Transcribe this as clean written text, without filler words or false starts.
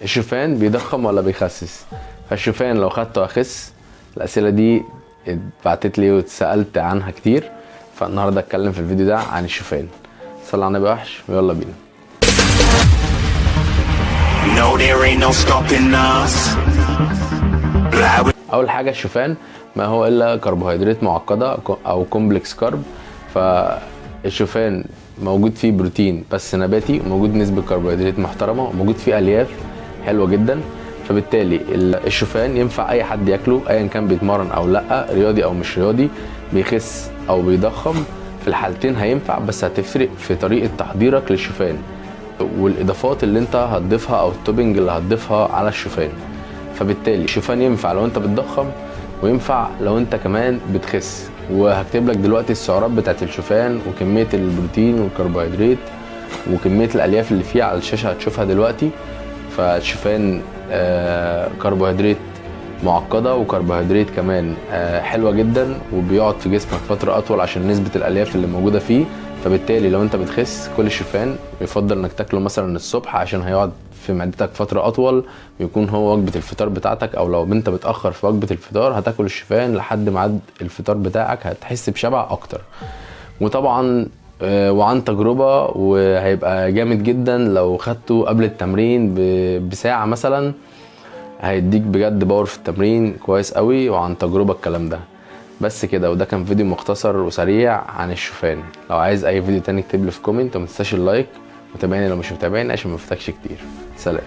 الشوفان بيضخم ولا بيخسس؟ فالشوفان لو خدته اخس؟ الاسئلة دي اتبعتت لي واتسالت عنها كتير، فالنهارده اتكلم في الفيديو ده عن الشوفان. صلى على النبي وحش ويلا بينا. No, there ain't no stopping us. Fly with اول حاجه، الشوفان ما هو الا كربوهيدرات معقدة او complex carb. فالشوفان موجود فيه بروتين بس نباتي، وموجود نسبه كربوهيدرات محترمه، وموجود فيه الياف حلوة جدا. فبالتالي الشوفان ينفع اي حد ياكله، ايا كان بيتمرن او لا، رياضي او مش رياضي، بيخس او بيضخم، في الحالتين هينفع. بس هتفرق في طريقه تحضيرك للشوفان والاضافات اللي انت هتضيفها او ال topping اللي هتضيفها على الشوفان. فبالتالي الشوفان ينفع لو انت بتضخم وينفع لو انت كمان بتخس. وهكتب لك دلوقتي السعرات بتاعت الشوفان وكمية البروتين والكربوهيدرات وكمية الألياف اللي فيه على الشاشة، هتشوفها دلوقتي. فالشوفان كربوهيدرات معقدة وكربوهيدرات كمان حلوة جدا، وبيقعد في جسمك فترة أطول عشان نسبة الألياف اللي موجودة فيه. فبالتالي لو انت بتخس كل الشوفان، يفضل انك تاكله مثلا الصبح عشان هيقعد في معدتك فترة أطول ويكون هو وجبة الفطار بتاعتك، أو لو انت بتأخر في وجبة الفطار هتاكل الشوفان لحد ميعاد الفطار بتاعك، هتحس بشبع أكتر. وطبعا وعن تجربة، وهيبقى جامد جدا لو خدته قبل التمرين بساعة مثلا، هيديك بجد power في التمرين كويس قوي، وعن تجربة الكلام ده. بس كده، وده كان فيديو مختصر وسريع عن الشوفان. لو عايز اي فيديو تاني اكتب لي في comment، وما تنساش ال like وتابعني لو مش متابعني عشان ما يفوتكش كتير. سلام.